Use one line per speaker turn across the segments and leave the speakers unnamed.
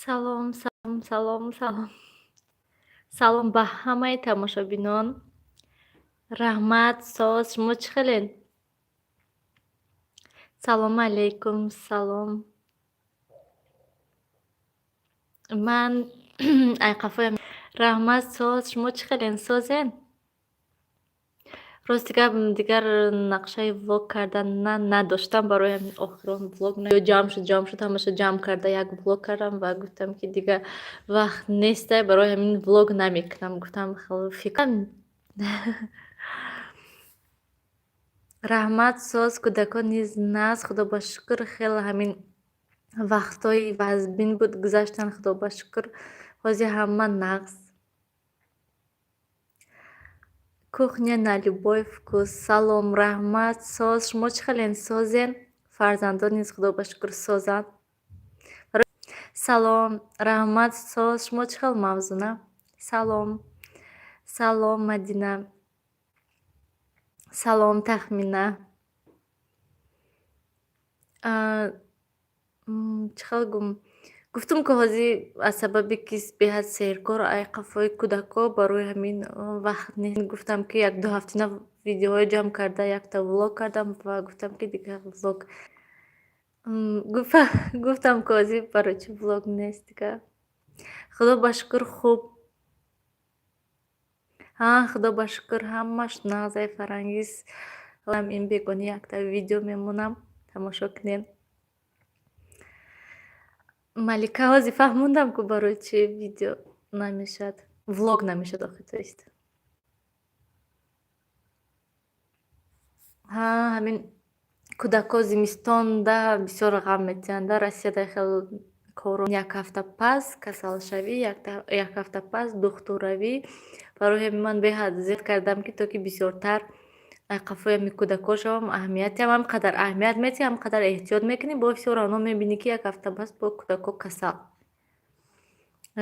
Салом, салом, салом, салом. Салом ба ҳамаи тамошобинон. Раҳмат, соз, шумо чӣ хелед? Салому алейкум, салом. Ман ай қафоям. Раҳмат, соз, шумо чӣ хелен, созен? Рости гап, дигар нақшаи влог кардан надоштам, барои ҳамин охирон влог ҷамъ шуд, ҷамъ шуд, ҳамаша ҷамъ карда як влог кардам ва гуфтам, ки дигар вақт нестай, барои ҳамин влог намекунам. Гуфтам фикр. Раҳмат, соз, кӯдакон низ нағз, худо ба шукр, хеле ҳамин вақтҳои вазбин буд, гузаштанд, худо ба шукр, ҳозир ҳама нағз. Кухня на любой вкус. Салом, раҳмат, соз, шумо чӣ хелен, созен? Фарзандон низ худо ба шукр созанд. Салом, раҳмат, соз, шумо чӣ хел, Мавзуна? Салом. Салом, Мадина. Салом, Тахмина. Чӣ хел гум? Гуфтум, ки ҳозир аз сабаби ки беҳад серкор, ай қафои кӯдакҳо, барои ҳамин вақт нест. Гуфтам, ки як-ду ҳафтина видеоҳои ҷамъ карда якта влог кардам ва гуфтам, ки дигар влог гуфтам, ки ҳозир барои чӣ влог нест дигар. Худо ба шукр, хуб. Ҳа, худо ба шукр, ҳамаш нағз, ай Фарангиз. Ин бегонӣ якта видео мемонам, тамошо кунед. Малика, ҳозир фаҳмондам, ку барои чӣ видео намешавад, влог намешавад охи, то есть. Ҳа, ҳамин кӯдакҳо зимистонда бисёр ғам метиҳанд. Да Россияда хел кору як ҳафта пас касалшавӣ, як ҳафта пас духтурравӣ. Барои ҳамин ман беҳад зиқ кардам, ки то ки бисёртар ай қафои ҳамин кӯдакҳо шавам, аҳамиятиам ҳам қадар аҳамият метиҳӣ, ҳам қадар эҳтиёт мекунӣ, бо всё равно мебинӣ, ки як ҳафта пас бо кӯдакҳо касал.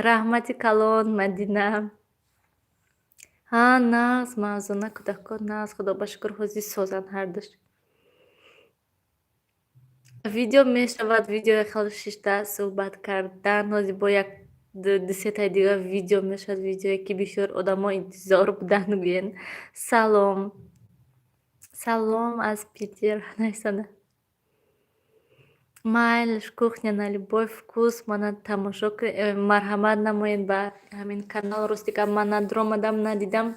Раҳмати калон, Мадина. Ҳа, нағз, Мавзуна, кӯдакҳо нағз, худо ба шукр, ҳозир созанд ҳардуш. Видео мешавад, видеои хел шишта суҳбат кардан, ҳозир бо як ду-сетаи дигар видео мешавад, видеое ки бисёр одамо интизор буданд, гӯянд. Салом. Салом аз Питер, нависанда. Майлаш, кухня на любой вкус, мана тамошо кунед, марҳамат намоед ба ҳамин канал. Рости гап, ман на дуромадам, надидам.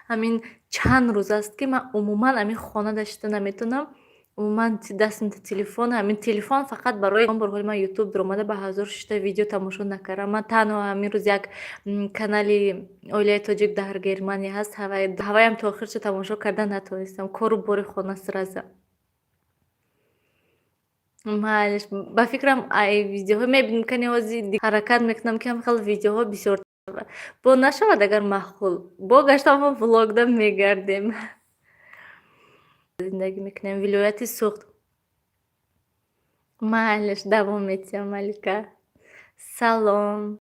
Ҳамин чанд рӯз аст, ки ман умуман ҳамин хонада шида наметавонам. Умуман дастам телефон, ҳамин телефон фақат барои он борҳои ман Ютуб дуромада ба ҳазор шишта видео тамошо накардам. Ман танҳо ҳамин рӯз як канали оилаи тоҷик дар Германия ҳаст, ҳаваям то охирша тамошо карда натавонистам. Кору бори хона сразу. Майлаш, ба фикрам, ай видеоҳо мебинем, кани ҳозир ҳаракат мекунам, ки ҳам хел видеоҳо бисёр бо нашавад, агар маъқул бо гаштам, мо влогда мегардем. Зиндагӣ мекунем вилояти Суғд. Майлаш, давом метиҳам, Малика. Салом.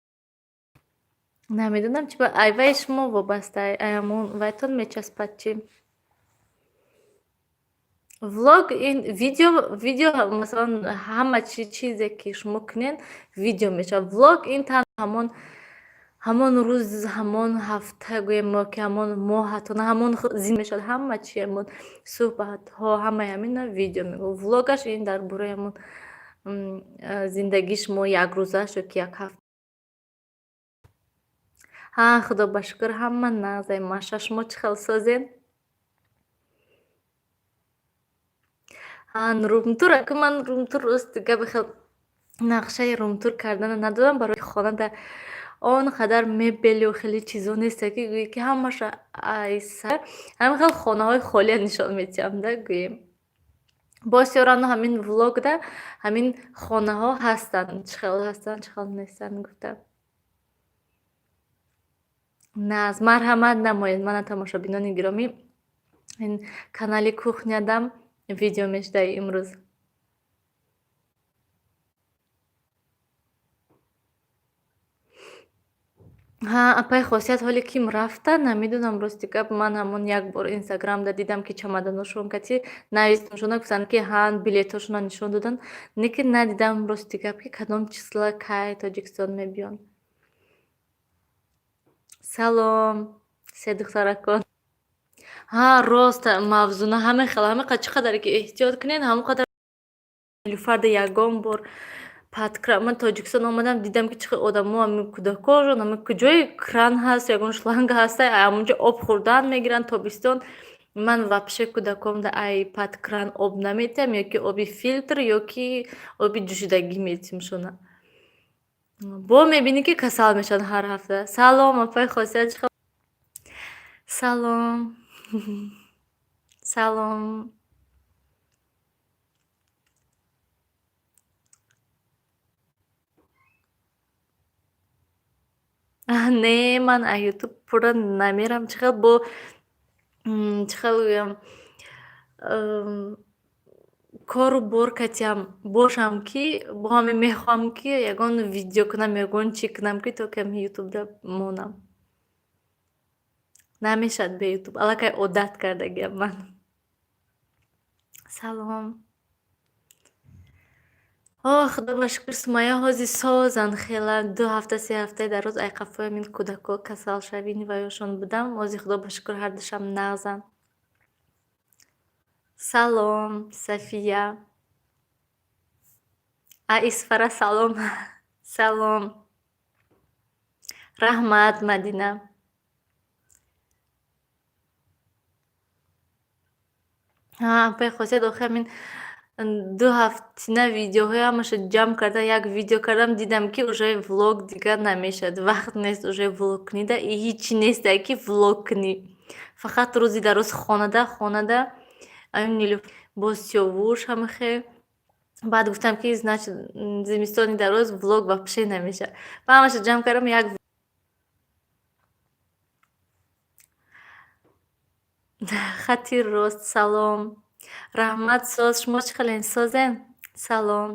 Намедонам, чӣ ай вай шумо вобаста, ай ҳамон вайтон мечаспад чӣ? Влог ин видео, видео масалан, ҳама чизе ки шумо кунед, видео мешавад. Влог ин танҳо ҳамон рӯз, ҳамон ҳафта, гӯем мо, ки ҳамон моҳ, ҳатто на ҳамон зин мешавад, ҳама чи, ҳамон суҳбатҳо, ҳамаи ҳамина видео мегӯ. Влогаш ин дар бораи ҳамон зиндагии шумо якрӯзаш ё ки як ҳафта. Ҳа, худо ба шукр, ҳама нағз, ай Маша, шумо чӣ хел, созед? Ҳа, румтур, ака, ман румтур, рости гап, хел нақшаи румтур кардана надорам, барои хонада он қадар мебелю хеле чизо несте, ки гӯӣ, ки ҳамаша ай сар ҳамин хел хонаҳои холия нишон метиҳам, да, гӯем. Боз всё равно ҳамин влогда ҳамин хонаҳо ҳастанд, чӣ хел ҳастанд, чӣ хел нестанд, гуфта. Нағз, марҳамат намоед, мана, тамошобинони гиромӣ, ин канали кухнядам видео мешудаи имрӯз. Ҳа, апаи Хосият ҳоле ким рафта, намедонам, рости гап, ман ҳамон як бор инстаграмда дидам, ки чамаданошон кати навистамшона, гуфтанд, ки ҳа, билетҳошона нишон доданд, лекин надидам, рости гап, ки кадом числа, кай Тоҷикистон мебиёнд. Салом, се духтаракон. Ҳа, рост, Мавзуна, ҳамин хел, ҳамин чӣ қадаре ки эҳтиёт кунед, ҳамон қадар. Нилуфарда ягон бор под кран, ман Тоҷикистон омадам, дидам, ки чӣ хел одамо, ҳамин кӯдакошон, ҳамин куҷое кран ҳаст, ягон шланга ҳаста, ҳамонҷо об хӯрдан мегиранд тобистон. Ман вообще кӯдакомда ай под кран об наметиҳам, ё ки оби филтр, ё ки оби ҷӯшидагӣ метиҳимшона. Бо мебинӣ, ки касал мешаванд ҳар ҳафта. Салом, апаи Хосият, чӣ хел? Салом. Салом. Не, ман аз ютуб пурра намерам. Чӣ хел бо, чӣ хел гӯям, кору бор катиам бошам, ки бо ҳамин мехоҳам, ки ягон видео кунам, ягон чӣ кунам, ки то ками ютубда монам. Намешавад бе ютуб, аллакай одат кардагиам ман. Салом. О, худо ба шукр, Сумайя ҳозир созанд хела. 2 ҳафта, 3 ҳафтаи дароз ай қафои ҳамин кӯдакҳо касалшавини ваёшон будам. Ҳозир, худо ба шукр, ҳардушам нағзанд. Салом, Сафия. А Исфара салом. Салом. Раҳмат, Мадина. Ҳа, апаи Хосият, охир ҳамин 2 ҳафтина видеоҳои ҳамаша ҷамъ карда як видео кардам, дидам, ки уже влог дигар намешавад. Вақт нест уже влог кунида, и ҳичи нестае, ки влог кунӣ. Фақат рӯзи дар рӯз хонада, хонада, бо Сиёвуш ҳамахе. Баъд гуфтам, ки значит, зимистони дароз влог вообще намешавад. Ба ҳамаша ҷамъ кардам як. Хати рост, салом. Раҳмат, соз, шумо чӣ хелен, созен? Салом.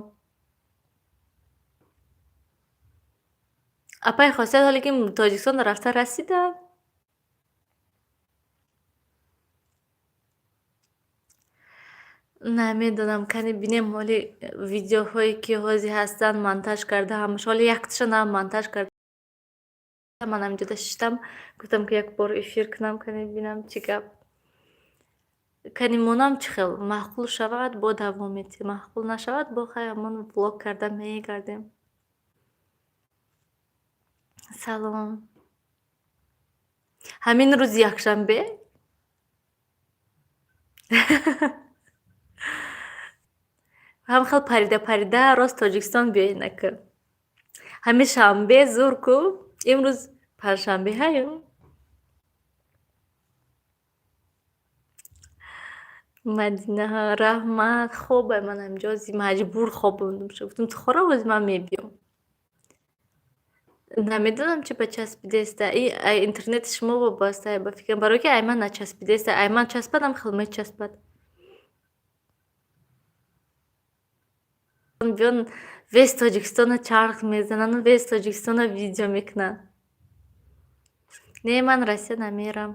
Апаи Хосият ҳоле ки Тоҷикистон рафта расида? Намедонам, кани бинем, ҳоли видеоҳое, ки ҳозир ҳастанд, монтаж карда ҳамаша. Ҳоли якташа на монтаж карда. Ман ҳаминҷода шиштам, гуфтам, ки як бор эфир кунам, кани бинам, чӣ гап. Кани монам, чӣ хел маъқул шавад, бо давом медиҳем, маъқул нашавад, бо хай ҳамон влог карда мегардем. Салом. Ҳамин рӯзи якшанбе? Ҳам хел парида парида рост Тоҷикистон биёед накун. Ҳамин шанбе зур ку, имрӯз панҷшанбе ҳаю. Мадина, раҳмат, хобай, ман ҳаминҷо ҳози маҷбур хоб мондам. Гуфтам, ту хора, ҳози ман мебиём. Намедонам, чӣ ба часпидеста. И ай интернети шумо вобаста, ба фикрам, барое ки ай ман начаспидеста. Ай ман часпад, ам хел мечаспад. Биён, весь Тоҷикистона чарх мезанану весь Тоҷикистона видео мекунанд. Не, ман Россия намерам.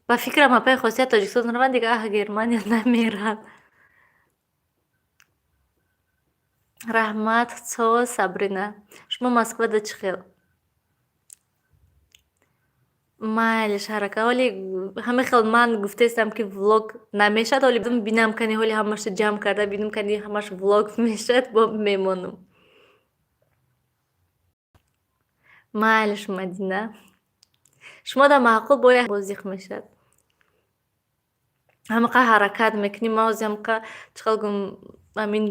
Ба фикрам, апаи Хосият Тоҷикистон раванд, дигар аҳ Германия намеранд. Раҳмат, соз, Сабрина. Шумо Москвада чӣ хел? Майли, шаҳрака, ҳоли ҳамин хел ман гуфтаистам, ки влог намешавад, ҳоли бинам, кани ҳоли ҳамаша ҷамъ карда бинам, кани ҳамаш влог мешавад, бо мемонам. Майлиш, Мадина. Шумо дар маъқул бо як бозиқ мешавад. Ҳамақа ҳаракат мекунӣ, ман ҳозир ҳамақа, чӣ хел гӯям, ҳамин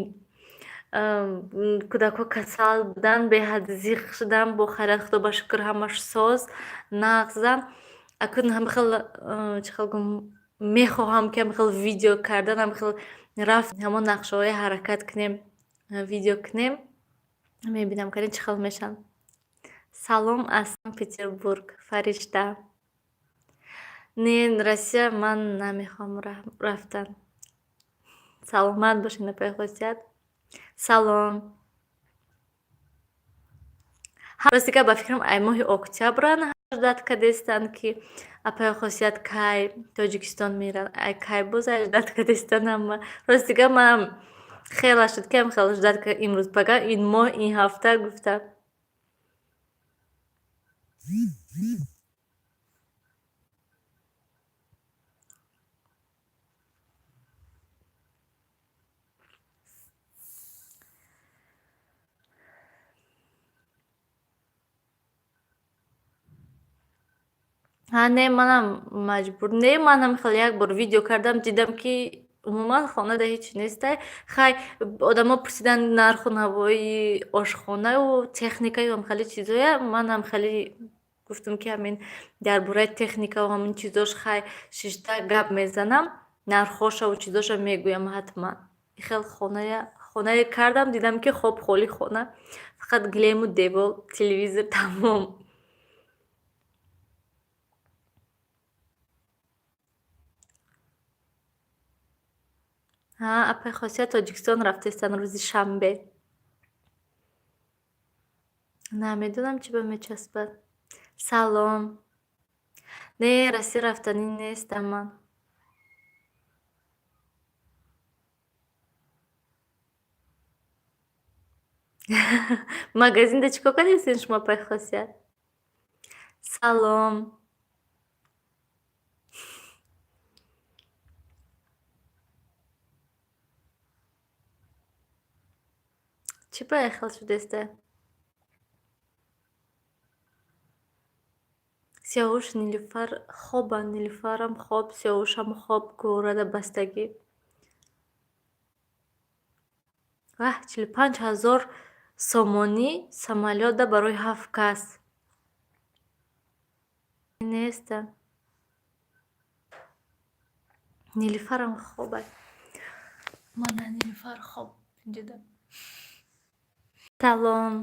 кӯдакҳо касал буданд, беҳад зиқ шудам, бо хайрият, худо ба шукр, ҳамаш соз, нағзам. Акун ҳама хел, чӣ хел гӯям, мехоҳам, ки ҳама хел видео кардан, ҳама хел рафт, ҳамон нақшаҳое ҳаракат кунем, видео кунем. Мебинам, кани чӣ хел мешаванд. Салом аз Санкт-Петербург, Фаришта. Не, Россия ман намехоҳам рафтан. Саломат бошед, апаи Хосият. Салом. Рости гап, ба фикрам, ай моҳи октябран ждать кардестанд, ки апаи Хосият кай Тоҷикистон мерад. Ай кай боз ай ждать кардестанд ҳама. Рости гап, манам хела шуд, ки ам хел ждать имрӯз пага, ин моҳ, ин ҳафта гуфта. Ҳа, не, манам маҷбур не, манам хеле як бор видео кардам, дидам, ки умуман хонада ҳеҷ нестай. Хай, одамо пурсиданд нарху навои ошхонаю техникаю ҳам хеле чизоя. Манам хеле гуфтам, ки ҳамин дар бораи техникаву ҳамин чизош хай шишта гап мезанам, нархҳошаву чизоша мегӯям ҳатман. Хел хонае кардам, дидам, ки хоб холи хона, фақат гилему девор, телевизор, тамом. Ҳа, апаи Хосият Тоҷикистон рафтаистанд рӯзи шанбе. Намедонам, чӣ ба мечаспад. Салом. Не, Россия рафтанӣ нестам ман. Магазинда чӣ кор кардастед шумо, апаи Хосият? Салом. Чӣ ба хел шудеста? Сиёвуш, Нилуфар хобанд. Нилуфарам хоб, Сиёвушам хоб, гӯрада бастагӣ. Ваҳ, 45 000 сомонӣ самолётда барои ҳафт кас. Неста. Нилуфарам хобай. Мана Нилуфар хоб инҷода. Салом.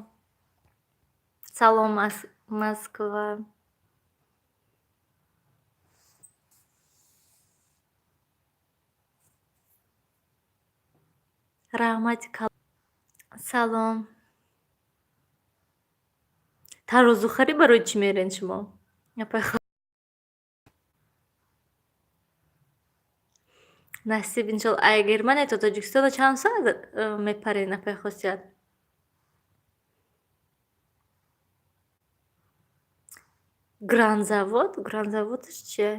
Салом аз Москва. Раҳмати. Салом. Тарозухарӣ барои чӣ мерен шумо? Насиб, иншолло. Ай Германия то Тоҷикистоно чанд соат мепарен, апаи Хосият? Гранзавод? Гранзаводаш чия?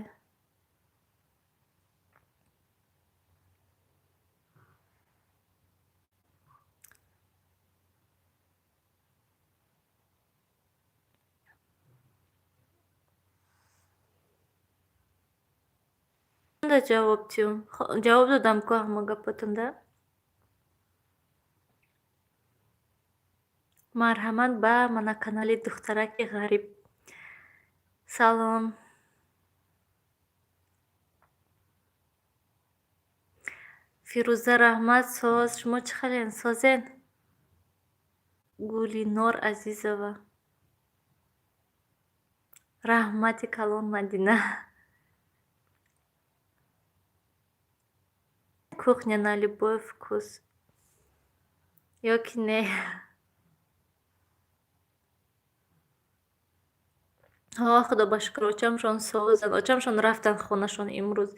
Ҷавоб тиюм? Ҷавоб додам ку ҳама гапотонда. Марҳамат ба мана канали духтараки ғариб. Салом. Фирӯза, раҳмат, соз. Шумо чӣ хелен, созен? Гулинор Азизова. Раҳмати калон, Мадина. Кухня на любой вкус. Ё ки не? Ҳо, худо ба шукр, очамшон созанд. Очамшон рафтанд хонашон имрӯз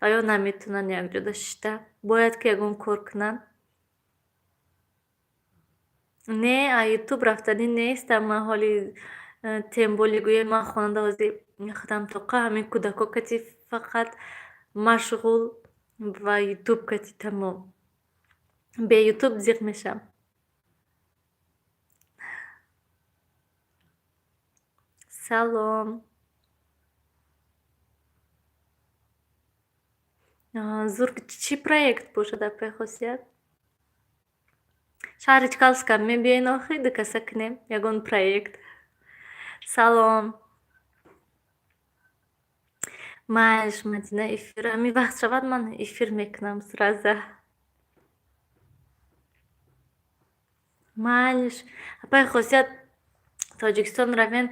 ва ё наметавонанд якҷода шишта. Бояд ки ягон кор кунанд. Не, а ютуб рафтанӣ нестам ман ҳоли, тем более гӯем, ман хонанда ҳозир худам тоқа ҳамин кӯдако кати фақат машғул ва ютуб кати тамом. Бе ютуб зиқ мешавам. Салом. Зур, чӣ проект бошад, апаи Хосият? Шаҳри Чкаловска мебиёен охи, дукаса кунем ягон проект. Салом. Майлиш, Мадина, эфир ҳамин вақт шавад, ман эфир мекунам сразу. Майлиш, апаи Хосият, Тоҷикистон равен,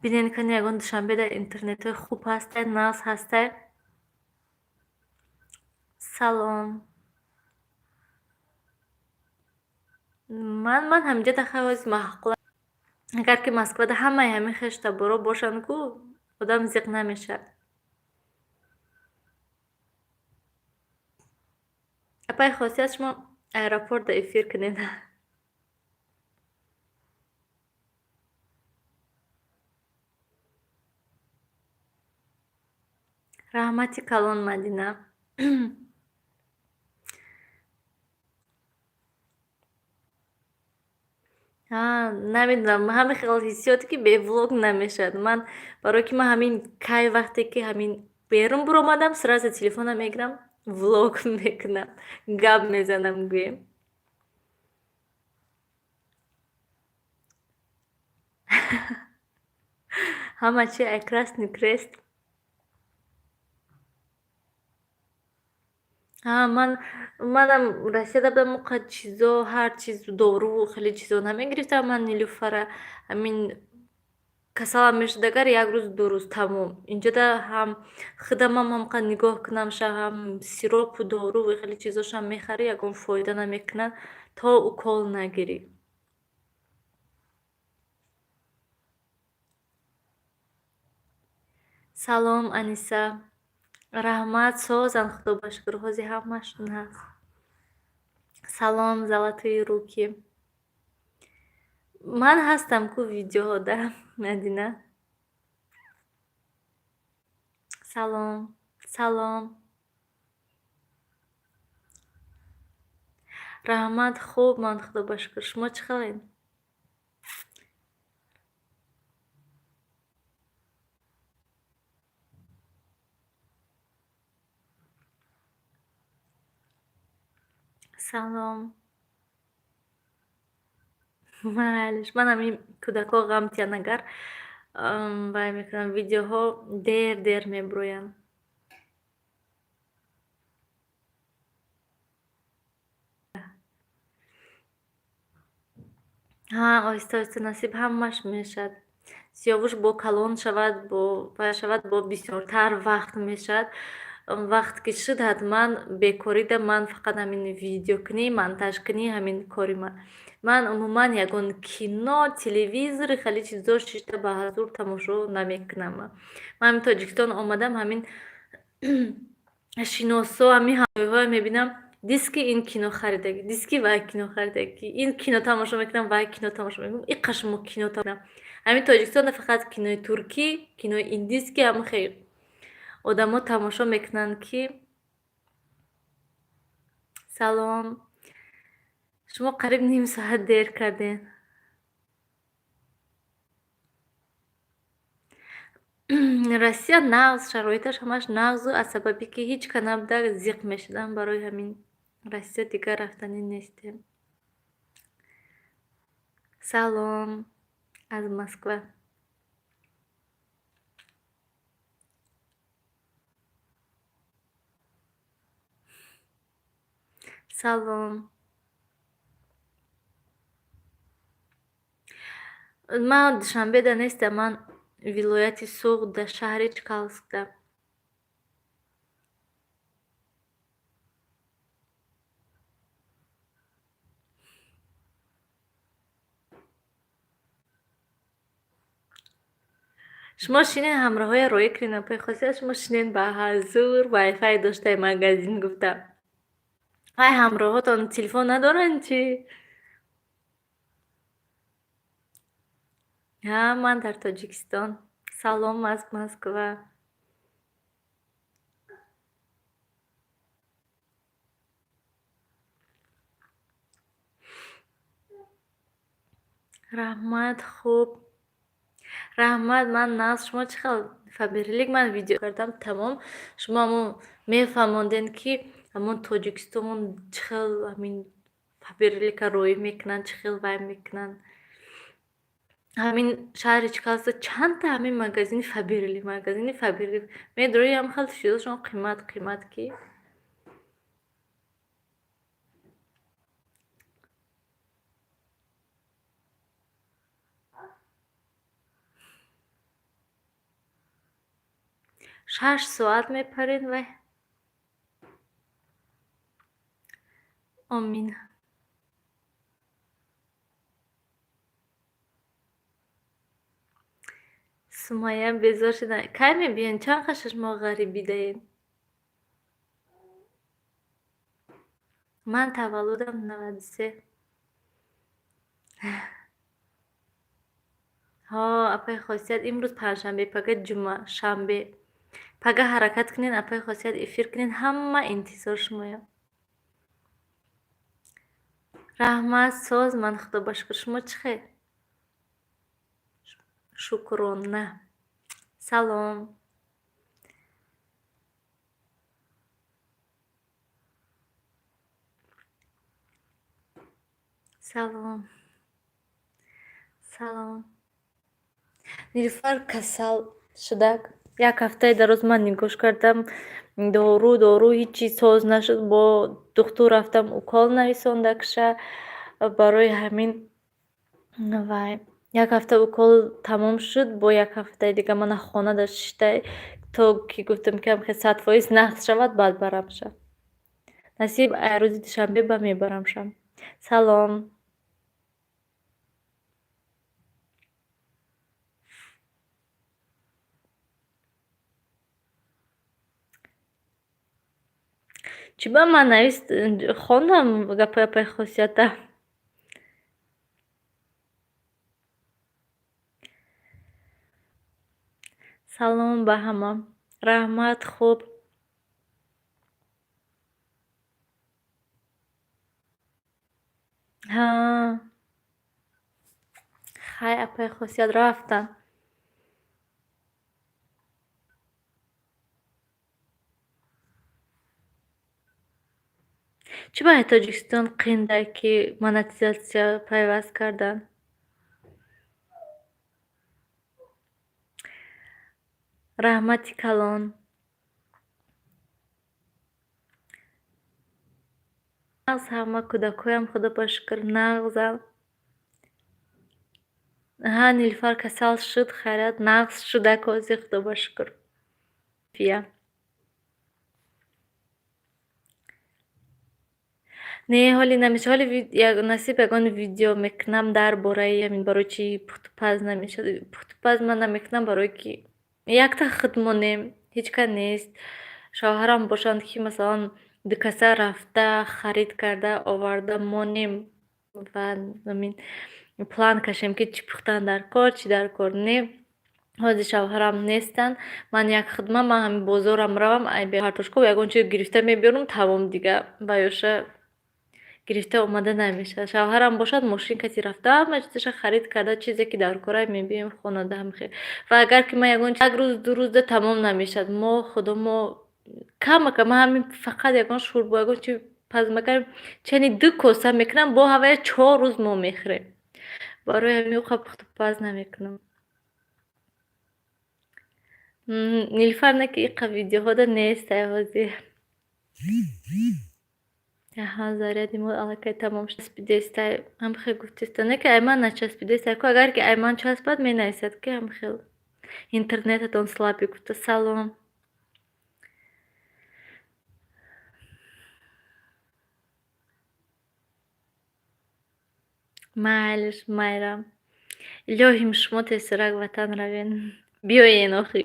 бинен, кани ягон Душанбеда интернетҳои хуб ҳастай, нағз ҳастай. Салом. Ман ҳаминҷа дахавоз маъқул. Агар ки Москвада ҳамаи ҳамин хештаборо бошанд ку, одам зиқ намешавад. Апаи хосият, шумо аэропортда эфир кунед. Раҳмати калон, Мадина. Намедонам, ҳамин хел ҳиссиёте ки бе влог намешавад. Ман барое ки ман ҳамин кай вақте ки ҳамин берун буромадам, сразу телефонам мегирам, влог мекунам, гап мезанам гӯем. Ҳама чи ай Красный Крест. Манам Россияда будам, он чизо, ҳар чиз, доруву хеле чизо намегирифтам. Ман Нилуфара ҳамин касалам мешуд, агар як рӯз, 2 рӯз тамом. Инҷода ҳам худамам ҳамқадр нигоҳ кунам ша, ҳам сиропу доруву хеле чизошам мехарӣ, ягон фоида намекунад, то укол нагирӣ. Салом, Аниса. Раҳмат, созанд, худо ба шукр, ҳозир ҳамашон ҳаст. Салом, золотые руки. Ман ҳастам ку видеоҳода, Мадина. Салом, салом. Раҳмат, хуб ман, худо ба шукр. Шумо чӣ хелед? Салом. Майлиш, ман ҳамин кӯдакҳо ғам тиҳанд, агар вай мекунам, видеоҳо дер дер мебуроянд. Ҳа, оҳиста оҳиста насиб ҳамаш мешавад. Сиёвуш бо калон шавад, бо вай шавад, бо бисёртар вақт мешавад. Вақт ки шуд, ҳатман бекорида ман фақат ҳамин видеокунӣ, монтажкунӣ, ҳамин кори ман. Ман умуман ягон кино, телевизор, хеле чизо шишта ба ҳазур тамошо намекунам. Ман ҳамин Тоҷикистон омадам, ҳамин шиносо, ҳамин ҳамсояҳоя мебинам, диски ин кино харидагӣ, диски вай кино харидагӣ, ин кино тамошо мекунам, вай кино тамошо мекунам, иқа шумо кино тамошо. Ҳамин Тоҷикистонда фақат кинои туркӣ, кинои индийский ҳама хел одамо тамошо мекунанд ки. Салом. Шумо қариб ним соат дер кардед. Россия нағз, шароиташ ҳамаш нағзу, аз сабабе ки ҳеҷ ка набуда, зиқ мешудам, барои ҳамин Россия дигар рафтанӣ нестем. Салом аз Москва. Салом. Ман Душанбеда нестам, ман вилояти Суғд, дар шаҳри Чкалскда. Шумо шинен, ҳамроҳҳоя роӣ кунед, апои хосият, шумо шинен ба ҳазур, вайфай доштаи магазин гуфта. Вай ҳамроҳотон телефон надоранд чӣ? Ҳа, ман дар Тоҷикистон. Салом аз Москва. Раҳмат, хуб. Раҳмат, ман нағз. Шумо чӣ хел? Фаберлик ман видео кардам, тамом. Шумо ҳамон мефаҳмондед, ки ҳамон Тоҷикистон чӣ хел ҳамин Фаберлика роӣ мекунанд, чӣ хел вай мекунанд. Ҳамин шаҳри Чкалска чандта ҳамин магазини Фаберлик, магазини Фаберлик. Медрои, ҳам хел чизошон қимат қимат ки. 6 соат мепаред вай. Омин. Сумайя безор шуда. Кай мебиён? Чанд қа 6 моҳ ғарибӣ даем? Ман таваллудам 93. Ҳо, апаи Хосият, имрӯз панҷшанбе, пага ҷумъа, шанбе. Пага ҳаракат кунед, апаи Хосият, эфир кунед, ҳама интизор шумоям. Раҳмат, соз ман, худо ба шукр. Шумо чӣ хел? Шукрона. Салом. Салом. Салом. Нилуфар касал шудак. Як ҳафтаи дароз ман нигоҳш кардам. Дору, дору, ҳеҷ чиз соз нашуд. Бо духтур рафтам, укол нависондакша. Барои ҳамин вай як ҳафта укол тамом шуд, бо як ҳафтаи дига мана хонада шиштай, то ки гуфтам, ки ҳамхел 100% нағз шавад, баъд барамша. Насиб, ай рӯзи душанбе ба мебарамша. Салом. Чӣ ба ман навист, хондам гапҳои апаи Хосията. Салом ба ҳама. Раҳмат, хуб. Ҳа. Хай, апаи Хосият рафтанд. Чӣ ба Тоҷикистон қиндай, ки монетизатсия пайваст кардан? Раҳмати калон. Нағз, ҳама кӯдакҳоям, худо ба шукр, нағзанд. Ҳа, Нилуфар касал шуд, хайрият, нағз шудак ҳозир, худо ба шукр. Фия. Не, ҳоли намешавад. Ҳоли насиб, ягон видео мекунам дар бораи ҳамин, барои чӣ пухтупаз намешавад. Пухтупаз ман намекунам, барое ки якта худ монем, ҳеҷ кас нест. Шавҳарам бошанд, ки масалан ду каса рафта, харид карда оварда монем ва ҳамин план кашем, ки чӣ пухтан дар кор, чӣ дар кор не. Ҳозир шавҳарам нестанд, ман як хидмат, ман ҳамин бозорам равам, картошка ягон чиз гирифта мебиёрам, тамом, дига ва ёша гирифта омада намешавад. Шавҳарам бошад, мошин каси рафта, ҳама чизаша харид карда, чизе ки дар кора мебиёем хонада ҳамхел. Ва агар ки ман ягон як рӯз, 2 рӯзда тамом намешавад. Мо худо мо камака ман ҳамин фақат ягон шӯрбо, ягон чи пазмакар, чани ду коса мекунам, бо ҳавая 4 рӯз мо мехӯрем. Барои ҳамин уқа пухтупаз намекунам. Нилуфар не, ки иқа видеоҳода нестай ҳозир. Аҳа, заряди мо аллакай тамом часпидестай. Ҳамхел гуфтеста. Не, ки ай ман начаспидестай. Ку агар ки ай ман часпад, менависад, ки ҳамхел интернетатон слабый гуфта. Салом. Майлиш, Майрам. Илоҳим, шумо тезтарак ватан равен. Биёен охи.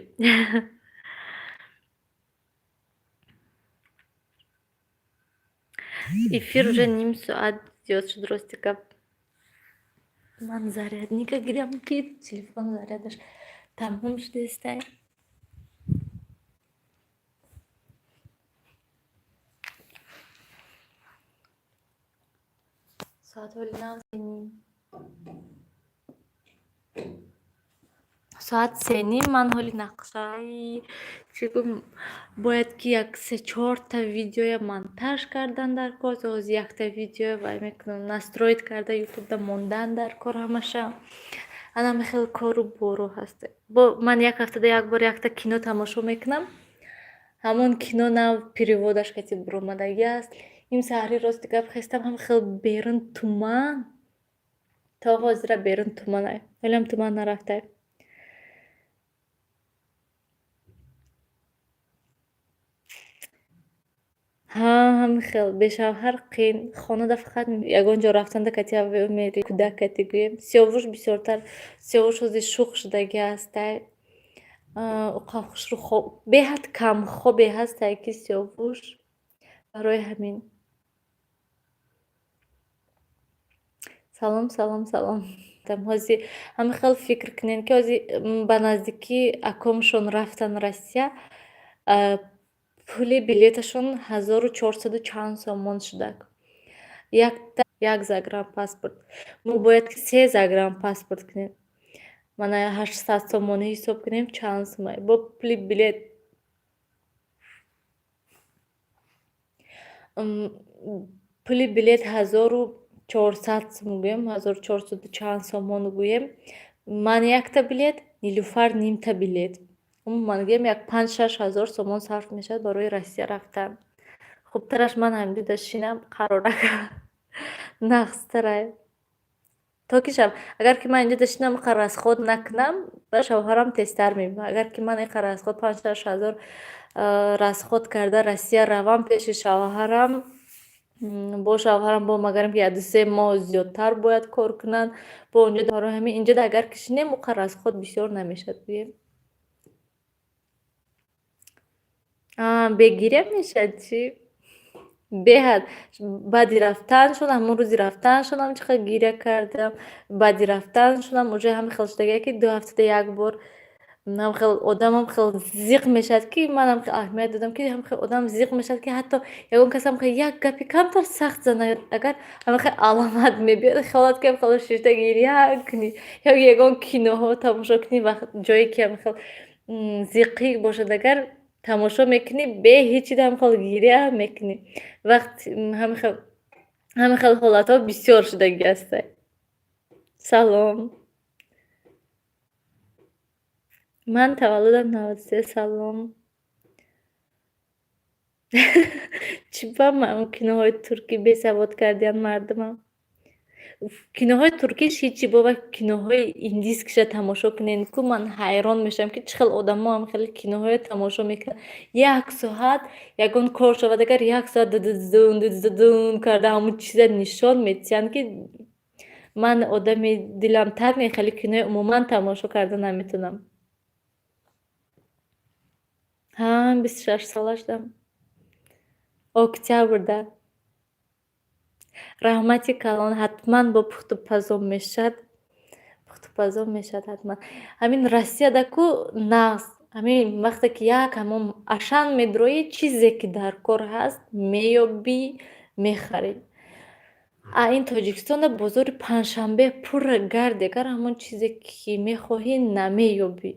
Эфир уже ним соат зиёд шуд, рости гап. Ман зарядника гирам, ки телефон зарядаш тамом шудестай. Соат ҳоли нав 3:30. Соат 3:30. Ман ҳоли нақшаи чӣ гум, бояд ки як се чорта видеоя монтаж кардан дар кор. Ҳозир якта видео вай мекунам, настроить карда, ютубда мондан дар кор ҳамаша. Анаме хеле кору бору ҳаст. Бо ман як ҳафтада як бор якта кино тамошо мекунам. Ҳамон кино нав переводаш кати буромадагӣ аст. Ин саҳари, рости гап, хестам, ҳам хел берун туман. То ҳозира берун туманай. Ҳолиам туман нарафтай. Ҳа, ҳамин хел бешавҳар қин. Хонада фақат ягон ҷо рафтанда кати мери, кӯдак кати гӯем. Сиёвуш бисёртар, Сиёвуш ҳозир шӯх шудагӣ ҳастай. Уқа хушрӯ беҳад камхобе ҳастае ки Сиёвуш, барои ҳамин. Салом, салом, салом. Ҳози ҳамин хел фикр кунед, ки ҳози ба наздикӣ акомшон рафтан Россия, пули билеташон 1400 чанд сомон шудак. Якта як загранпаспорт. Мо бояд ки се загранпаспорт кунем. Мана 800 сомонӣ ҳисоб кунем, чанд сумай бо пули билет. Пули билет 1400 сум гӯем, 1400 чанд сомон гӯем. Ман якта билет, Нилуфар нимта билет. Умуман гӯем, як панҷ-шаш ҳазор сомон сарф мешавад барои Россия рафтан. Хубтараш ман ҳамиҷода шинам, қарорака нағзтарай. То ки шав, агар ки ман инҷода шинам, иқа расход накунам, ба шавҳарам тезтар мебинам. Агар ки ман иқа расход, панҷ-шаш ҳазор расход карда Россия равам пеши шавҳарам, бо шавҳарам бо магарам ки як ду-се моҳ зиёдтар бояд кор кунанд, бо онҷо. Барои ҳамин инҷода агар ки шинем, уқа расход бисёр намешавад гӯем. Бегиря мешавад чӣ? Беҳад. Баъди рафтаншон, ҳамон рӯзи рафтаншонам чӣ қадр гиря кардам. Баъди рафтаншонам уже ҳамин хел шудагия, ки 2 ҳафтада як бор ҳам хел одамам хел зиқ мешавад, ки манам хел аҳамият додам, ки ҳам хел одам зиқ мешавад, ки ҳатто ягон кас ҳам хел як гапи камтар сахт занад, агар ҳамин хел аломат мебиёд, хелат ки ҳам хел шишта гиря кунӣ ё ягон киноҳо тамошо кунӣ, вақт ҷое ки ҳам хел зиқӣ бошад, агар тамошо мекунӣ, бе ҳеҷ чиз ҳам хел гиря мекунӣ. Вақт ҳамин хел ҳолатҳо бисёр шудагӣ ҳастанд. Салом. Ман таваллудам 93. Салом. Чӣ ба киноҳои туркӣ бесавод кардиянд мардумам? Киноҳои туркиш ҳичи, бова, киноҳои индийскиша тамошо кунед ку, ман ҳайрон мешавам, ки чӣ хел одамо ҳам хеле киноҳоя тамошо мекунанд. Як соат ягон кор шавад, агар як соат дудудун дудудун карда ҳамун чиза нишон медиҳанд, ки ман одами дилам танг, хеле кинои умуман тамошо карда наметавонам. Ҳа, 26 сола шудам. Октябрда. Раҳмати калон, ҳатман бо пухтупазо мешавад. Пухтупазо мешавад ҳатман. Ҳамин Россияда ку нағз, ҳамин вақте ки як ҳамон Ашан медроӣ, чизе ки дар кор ҳаст, меёбӣ, мехарӣ. А ин Тоҷикистонда бозори Панҷшанбе пурра гард, агар ҳамон чизе ки мехоҳӣ, намеёбӣ.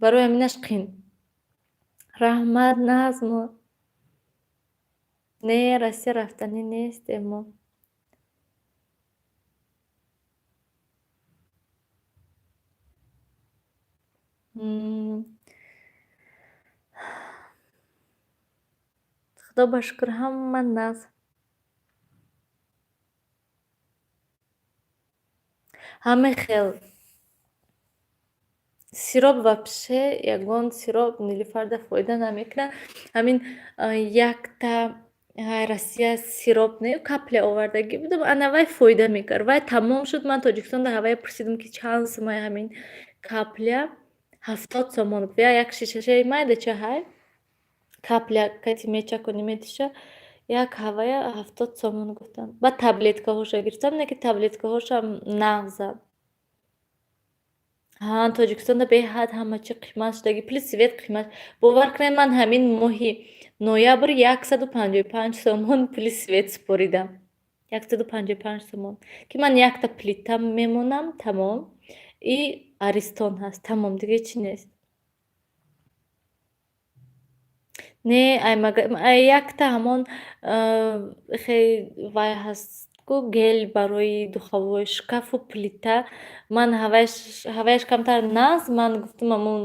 Барои ҳаминаш қин. Раҳмат, нағз мо. Не, Россия рафтанӣ нестем мо. Худо ба шукр, ҳама нағз. Ҳамин хел сироп вообще, ягон сироп Нилуфарда фоида намекунад. Ҳамин якта Россия сироп не, капля овардагӣ будам, ана вай фоида мекард. Вай тамом шуд, ман Тоҷикистонда ҳавая пурсидам, ки чанд сумай ҳамин капля, 70 сомон. Я як шишашаи майдача ҳай, капля кати мечаконӣ, метиша, як ҳавая 70 сомон гуфтанд. Баъд таблеткаҳоша гирифтам, не ки таблеткаҳошам нағзанд. Ҳа, Тоҷикистонда беҳад ҳама чи қимат шудагӣ, пули свет қимат. Бовар кунед, ман ҳамин моҳи ноябр 155 сомон пули свет супоридам. 155 сомон. Ки ман якта плита мемонам, тамом, и Аристон ҳаст, тамом, дига ҳечи нест. Не, якта ҳамон хе вай ҳаст ку, гель барои духовой шкафу плита. Ман ҳаваяш камтар нағз, ман гуфтам, ҳамон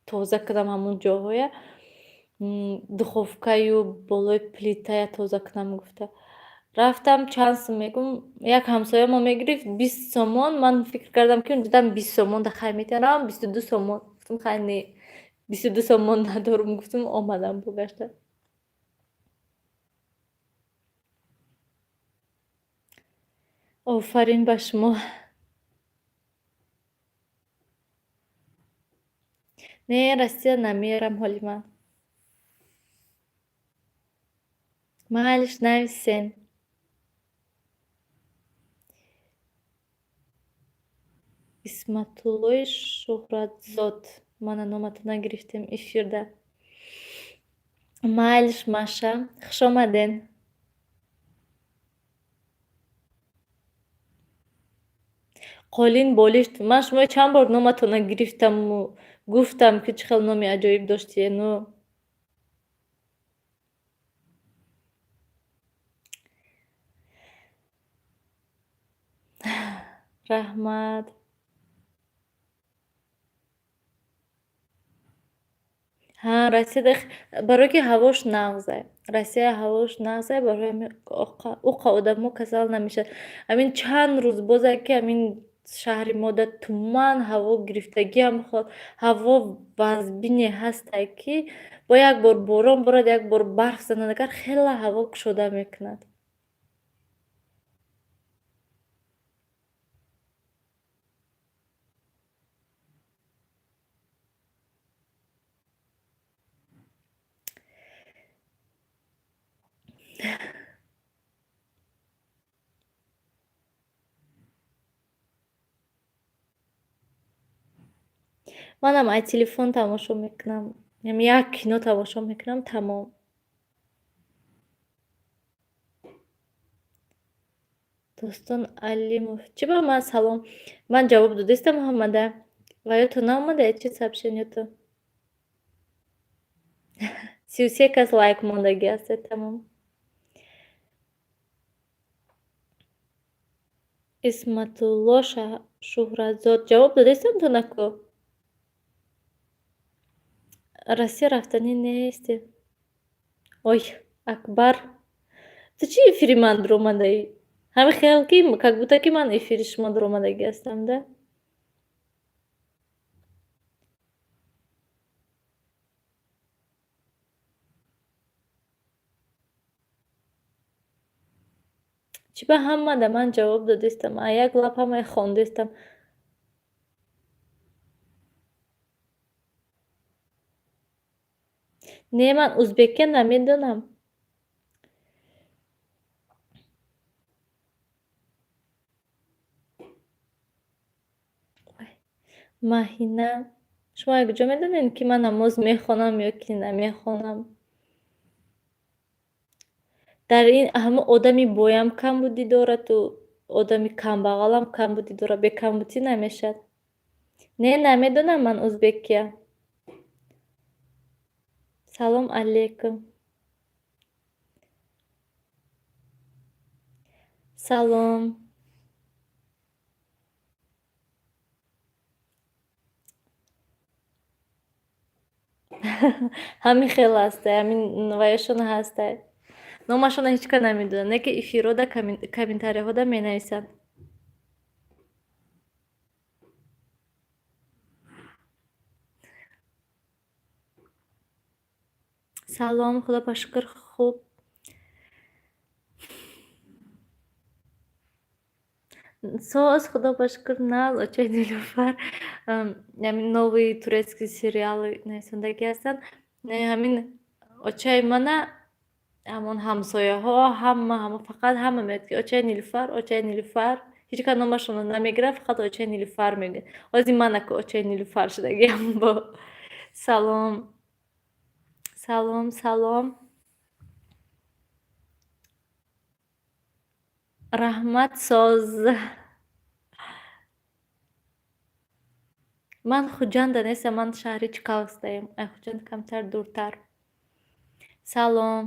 тоза кунам ҳамон ҷоҳоя, духовкаю болои плитая тоза кунам гуфта. Рафтам, чанд сум мегӯм, як ҳамсоя мо мегирифт 20 сомон, ман фикр кардам, ки унҷодам 20 сомон да хай метиҳам, равам 22 сомон. Гуфтам, хай не, 22 сомон надорум, гуфтам, омадам богашта. Офарин ба шумо. Не, Россия намерам ҳоли ман. Майлиш, нависен. Исматуллои Шуҳратзод. Мана номатон нагирифтем эфирда. Майлиш, Маша, хушомаден. Қолин болишт. Ман шуморо чанд бор номатонро гирифтаму гуфтам, ки чӣ хел номи аҷоиб доштиену. Раҳмат. Ҳа, Россияда барое ки ҳавош нағзе. Россия ҳавош нағзе, барои ҳамин уқа одамо касал намешавад. Ҳамин чанд рӯз бозе ки ҳамин шаҳри мода туман ҳаво гирифтагиам ҳаво вазбине ҳастай, ки бо як бор борон борад, як бор барф занад, агар хела ҳаво кушода мекунад. Манам ай телефон тамошо мекунам. Як кино тамошо мекунам, тамом. Достон Алимов. Чӣ ба ман салом? Ман ҷавоб додистам Муҳаммада. Ва ё ту наомада чӣ сообщениято? 33 кас лайк мондагӣ аст, тамом. Исматулло Шуҳратзод. Ҷавоб додистам ту наку? Россия рафтанӣ нестем. Ой, Акбар. Ту чӣ эфири ман дуромадаӣ? Ҳамин хел ки как будто ки ман эфири шумо дуромадагӣ ҳастам, да? Чӣ ба ҳама да ман ҷавоб додистам? А як лаб ҳамаи хондистам. Не, ман узбекия намедонам. Маҳина, шумо якҷо медонед, ки ман намоз мехонам ё ки намехонам? Дар ин ҳама одами боям камбудӣ дораду одами камбағалам камбудӣ дорад. Бекамбудӣ намешавад. Не, намедонам ман узбекия. Салом алейкум. Салом. Ҳамин хел ҳастай, ҳамин ваяшон ҳастай. Номашонро ҳеҷ кас намедонад, не ки эфирҳода комментарияҳода менависанд. Салом, худо ба шукр, хуб. Соз, худо ба шукр, нағз. Очаи Нилуфар, ҳамин новый турецкий сериалы нависандагӣ ҳастанд. Ҳамин очаи мана ҳамон ҳамсояҳо ҳама ҳама фақат ҳама мегӯяд, ки очаи Нилуфар, очаи Нилуфар. Ҳеҷ кас номашонро намегирад, фақат очаи Нилуфар мегӯяд. Ҳозир манаку очаи Нилуфар шудагиам бо. Салом. Салом, салом. Раҳмат, соз. Ман Хуҷанда нестам, ман шаҳри Чкаловскдаем. Ай Хуҷанд камтар дуртар. Салом.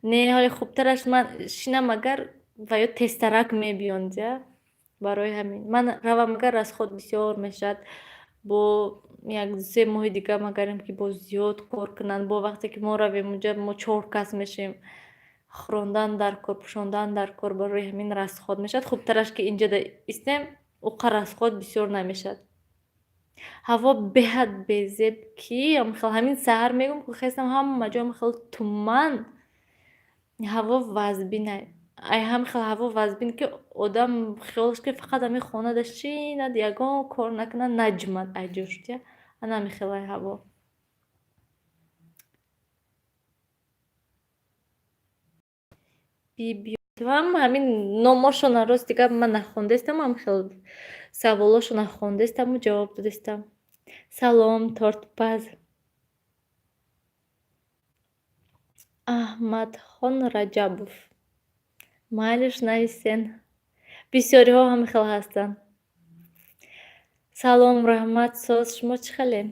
Не, ҳоли хубтараш ман шинам агар ва ё тезтарак мебиёнд, я? Барои ҳамин. Ман равам агар расход бисёр мешавад. Бо як 2-се моҳи дига магарем ки боз зиёд кор кунанд. Бо вақте ки мо равем унҷа мо чор кас мешавем. Хӯрондан дар кор, пӯшондан дар кор, барои ҳамин расход мешавад. Хубтараш ки инҷода истем, уқа расход бисёр намешавад. Ҳаво беҳад безеб ки ҳамин саҳар мегӯм, ки хестам ҳама ҷо хел туман. Ҳаво вазбина. Ай ҳамин хел ҳаво вазбин, ки одам хиёлаш ки фақат ҳамин хонада шинад, ягон кор накунад, наҷмад ай ҷоштя. Ана ҳамин хел ай ҳаво. Бибиам ҳамин номошона, рости гап, ман нахондестам, ҳамин хел саволошона хондестаму ҷавоб додестам. Салом, тортпаз. Аҳмадхон Раҷабов. Майлиш, нависен. Бисёриҳо ҳамин хел ҳастанд. Салом, раҳмат, соз, шумо чӣ хелен?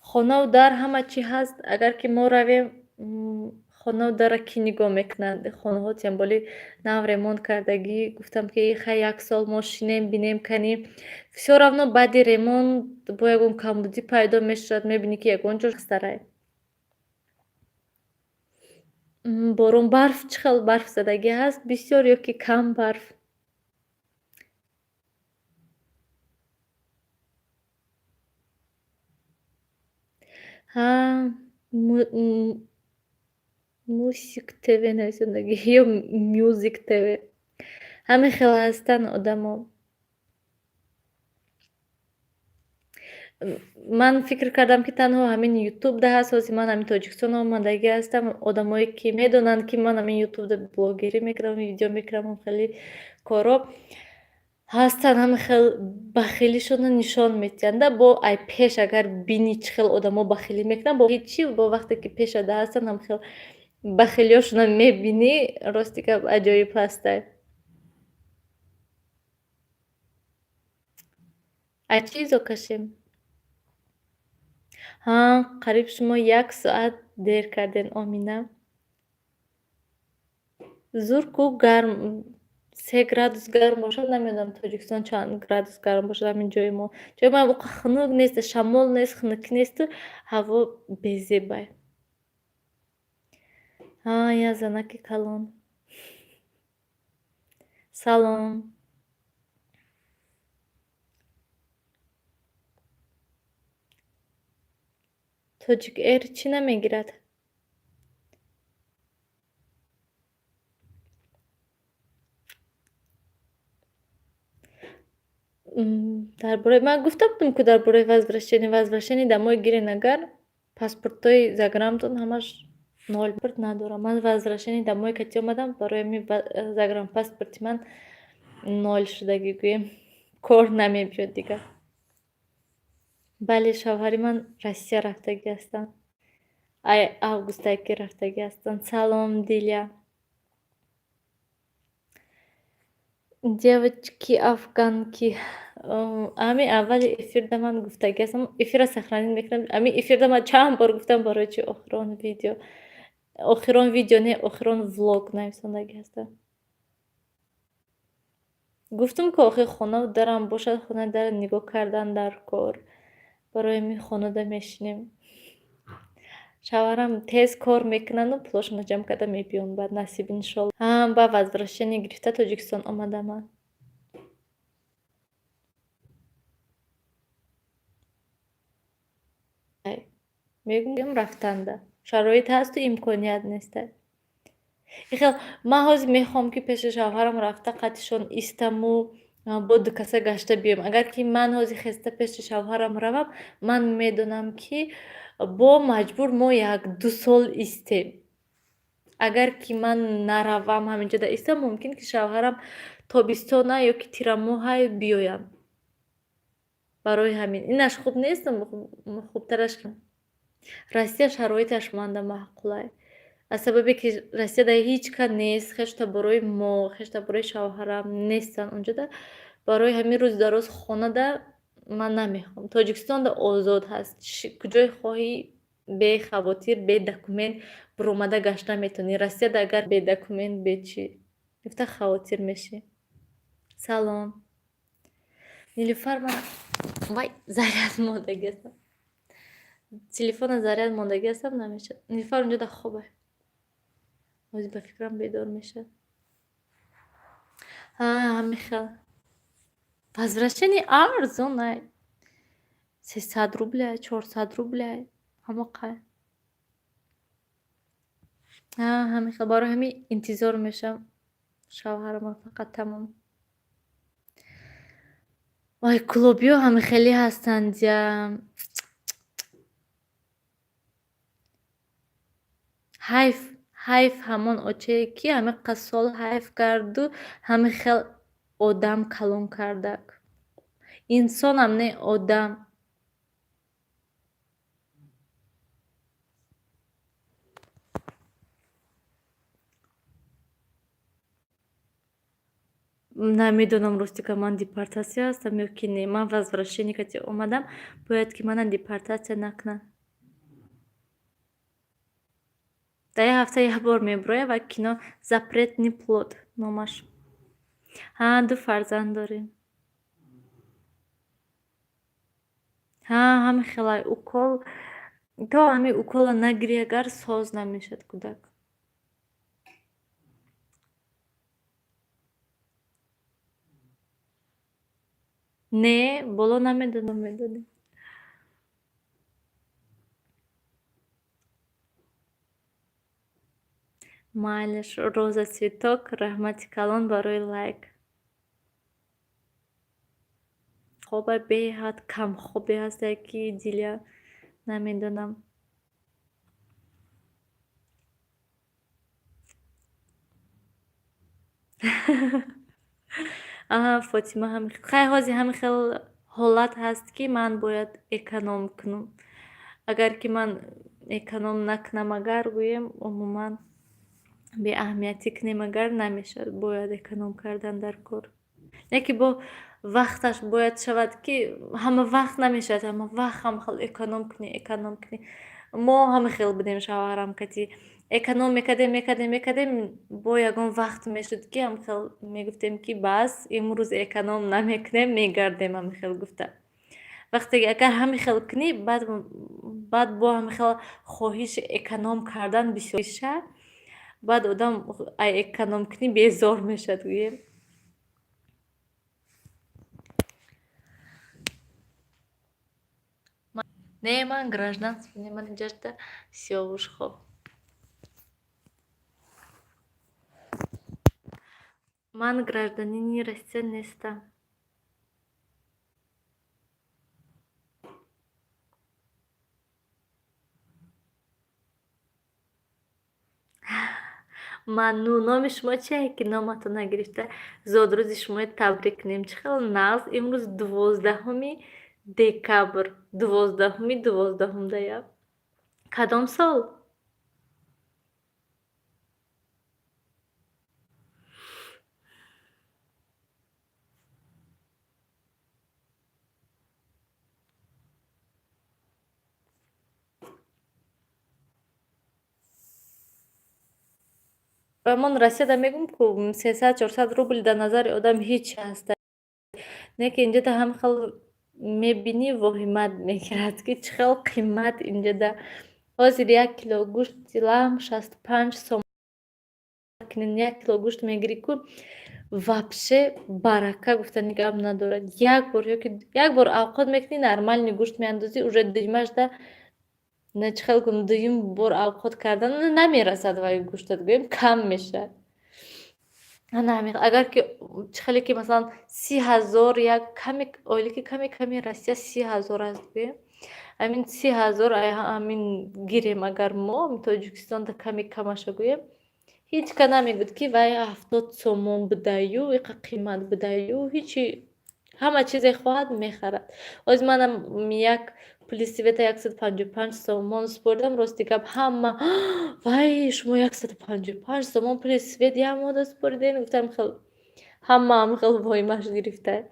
Хонаву дар ҳама чӣ ҳаст. Агар ки мо равем, хонаву дарра кӣ нигоҳ мекунад? Хонаҳо тем более нав ремонт кардагӣ. Гуфтам, ки хай, як сол мо шинем, бинем, кани всё равно баъди ремонт бо ягон камбудӣ пайдо мешавад, мебинӣ, ки ягон ҷо старай. Борон, барф, чӣ хел барфзадагӣ ҳаст? Бисёр ё ки кам барф? Ҳа, Мусик ТВ нависондагӣ ё Мюзик ТВ. Ҳамин хел ҳастанд одамо. Ман фикр кардам, ки танҳо ҳамин ютубда ҳаст. Ҳозир ман ҳамин Тоҷикистон омадагӣ ҳастам. Одамое ки медонанд, ки ман ҳамин ютубда блогерӣ мекунам, видео мекунам, хеле корро ҳастанд, ҳамин хел бахилишонро нишон медиҳанд. Бо ай пеш агар бинӣ, чӣ хел одамо бахилӣ мекунанд, бо ҳечи, бо вақте ки пешада ҳастанд, ҳамин хел бахилиёшонро мебинӣ, рости гап, аҷоиб ҳастай. Ай чӣ изо кашем? Ҳа, қариб шумо як соат дер кардем, Омина. Зур ку, гарм, 3 градус гарм бошад, намедонам, Тоҷикистон чанд градус гарм бошад. Ҳамин ҷои мо, ҷои мо оқа хунук нест, шамол нест, хунукӣ несту ҳаво безебай. Ҳа, я занаки калон. Салом. Тоҷик Эйр чӣ намегирад? Дар бораи ман гуфта будам, ку дар бораи возвращение домой гирен, агар паспортҳои загрантон ҳамаш ноль надорам. Ман возвращение домой кати омадам, барои ҳамин загранпаспорти ман ноль шудагӣ, гӯем, кор намебиёд дигар. Бале, шавҳари ман Россия рафтагӣ ҳастанд. Ай августае ки рафтагӣ ҳастанд. Салом, Диля. Девочки афганки. Ҳамин аввали эфирда ман гуфтагӣ ҳастам, эфирро сохранить мекунам. Ҳамин эфирда ман чанд бор гуфтам, барои чи охирон видео, охирон видео не, охирон влог нависондагӣ ҳастам. Гуфтам, ки охир хонаву дарам бошад, хонаи дара нигоҳ кардан дар кор. Барои ҳамин хонада мешинем. Шавҳарам тез кор мекунанду пулошонро ҷамъ карда мебиёнд, баъд насиб, иншолло. Ҳа, ба возвращение гирифта Тоҷикистон омадам ман. Мегӯям, рафтанда шароит ҳасту имконият нестай. Ихел ман ҳозир мехоҳам, ки пеши шавҳарам рафта, қатишон истаму бо ду каса гашта биём. Агар ки ман ҳозир хеста пеши шавҳарам равам, ман медонам, ки бо маҷбур мо як ду сол истем. Агар ки ман наравам, ҳаминҷода истам, мумкин ки шавҳарам тобистона ё ки тирамоҳа биёянд. Барои ҳамин инаш хуб нест, хубтараш Россия, шароиташ манда маъқулай. Аз сабабе ки Россияда ҳеҷ кас нест, хешта барои мо, хешта барои шавҳарам нестанд унҷода. Барои ҳамин рӯзи дароз хонада ман намехоҳам. Тоҷикистонда озод ҳаст, куҷое хоҳӣ, бехавотир, бе документ буромада гашта метавонӣ. Россияда агар бе документ, бе чӣ гуфта хавотир мешӣ. Салом. Нилуфар, ман вай, заряд мондагӣ ҳастам. Телефона заряд мондагӣ ҳастам, намешавад. Нилуфар унҷода хобай. Ҳозир ба фикрам бедор мешавад. Ҳа, ҳамин хел. Возвращение арзонай. 300 рубля, 400 рубля, ҳамоқай. Ҳамин хел, барои ҳамин интизор мешавам шавҳарама, фақат тамом. Вай, клубиҳо ҳами хеле ҳастанд я. Ҳайф, ҳайф ҳамон очае, ки ҳамин қад сол ҳайф карду ҳамин хел одам калон кардак. Инсонам не, одам. Намедонам, рости ка, ман депортатсия ҳастам ё ки не. Ман возвращение кати омадам, бояд ки мана депортатсия накунанд. Дар як ҳафта як бор мебирояд ва кино «Запретный плод» номаш. Ҳа, ду фарзанд дорем. Ҳа, ҳамин хелай укол, то ҳамин уколро нагирӣ, агар соз намешавад кӯдак. Не, боло намедонам, медонӣ. Майлаш, Роза Цветок, раҳмати калон барои лайк. Хоба беҳад камхобе ҳастае, ки дилия намедонам. Аҳа, Фотима, ҳами хай, ҳозир ҳамин хел ҳолат ҳаст, ки ман бояд эконом кунам. Агар ки ман эконом накунам, агар гӯем, умуман беаҳамиятӣ кунем, агар намешавад, бояд эконом кардан дар кор. Яке бо вақташ бояд шавад, ки ҳама вақт намешавад, ҳама вақт ҳам хел эконом кунӣ, эконом кунӣ. Мо ҳама хел будем шавҳарам кати. Эконом мекардем, мекардем, мекардем, бо ягон вақт мешуд, ки ҳам хел мегуфтем, ки бас, имрӯз эконом намекунем, мегардем, ҳами хел гуфта. Вақте агар ҳами хел кунӣ, баъд бо ҳами хел хоҳиши эконом кардан бисёр мешавад, баъд одам ай экономкунӣ безор мешавад, гӯем. Не, ман гражданство не, ман инҷашта Сиёвуш хоб. Ман гражданини Россия нестам. Ману, номи шумо чие, ки номатон нагирифта зодрӯзи шуморо табрик кунем? Чӣ хел нағз, имрӯз 12-уми декабр, 12-уми 12-ум дая. Кадом сол? Ман Россияда мегӯм, ку 300-400 рубл дар назари одам ҳеч ҳаст. Не ки инҷода ҳам хел мебинӣ, воҳимат мегирад, ки чӣ хел қимат инҷода. Ҳозир як кило гӯшти лаҳм 65 сом. Як кило гӯшт мегирӣ ку, вообще барака гуфтани гап надорад. Як бор ёки як бор авқот мекунӣ, нормальный гӯшт меандозӣ, уже дуюмашда на, чӣ хел кунам, дуюм бор авқот кардан намерасад, вай гӯштат, гӯем, кам мешавад. Ана ҳамин, агар ки чӣ хеле ки, масалан, 30 000, як каме ойлики ками ками Россия 30 000 аст, гӯем, ҳамин 30 000 ҳамин гирем, агар мо Тоҷикистонда ками камаша гӯем, ҳеҷ ка намегӯяд, ки вай 70 сомон будаю, иқа қимат будаю, ҳечи, ҳама чизе хоҳад, мехарад. Ҳозир манам як пули света 155 сомон супоридам, рости гап, ҳама: «Вай, шумо 155 сомон пули свет як моҳда супоридем?» Гуфтам, хел ҳамаам хел воҳимаш гирифта.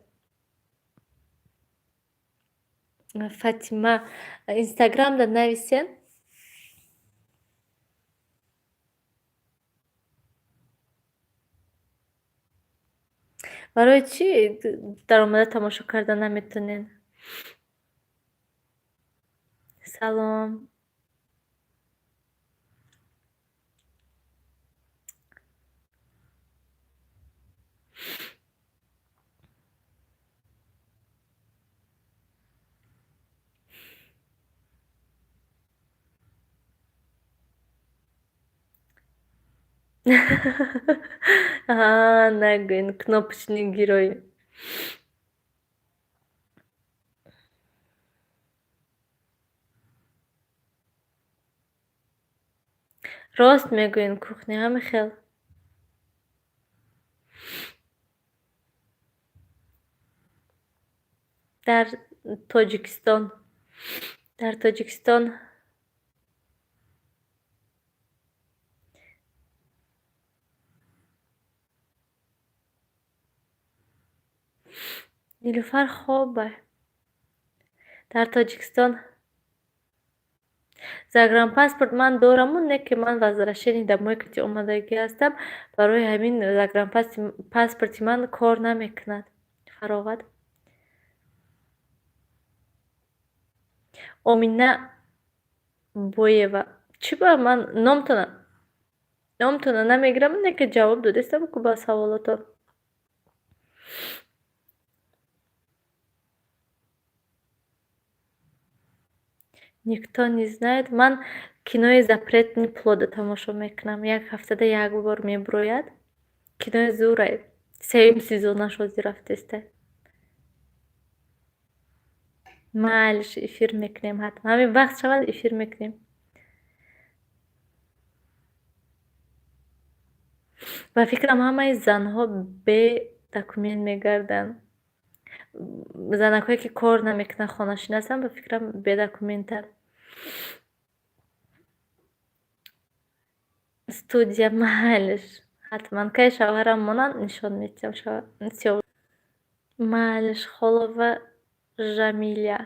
Фатима, Инстаграмда нависен. Барои чӣ даромада тамошо карда наметонед? Салом. Нагӯен, кнопочный герой. Рост мегӯен, кухня ҳами хел. Дар Тоҷикистон, дар Тоҷикистон. Нилуфар хоба. Дар Тоҷикистон. Загранпаспорт ман дораму, не ки ман возвращение домой кати омадагӣ ҳастам, барои ҳамин загранпаспорти ман кор намекунад. Фароғат. Омина Боева. Чӣ ба ман номтона намегирам, не ки ҷавоб додистам ку ба саволотон. Никто не знает. Ман кинои Запретный плода тамошо мекунам. Як ҳафтада як бор мебурояд. Кинои зӯрай. Сеюм сезонаш ҳозир рафтеста. Майлиш, эфир мекунем ҳатман. Ҳамин вақт шавад, эфир мекунем. Ба фикрам, ҳамаи занҳо бе документ мегарданд. Занакҳое ки кор намекунанд, хонашин ҳастанд, ба фикрам, бедокументанд. Студия, майлиш, ҳатман. Кай шавҳарам монанд, нишон медиҳам. Майлиш, Холова Жамиля.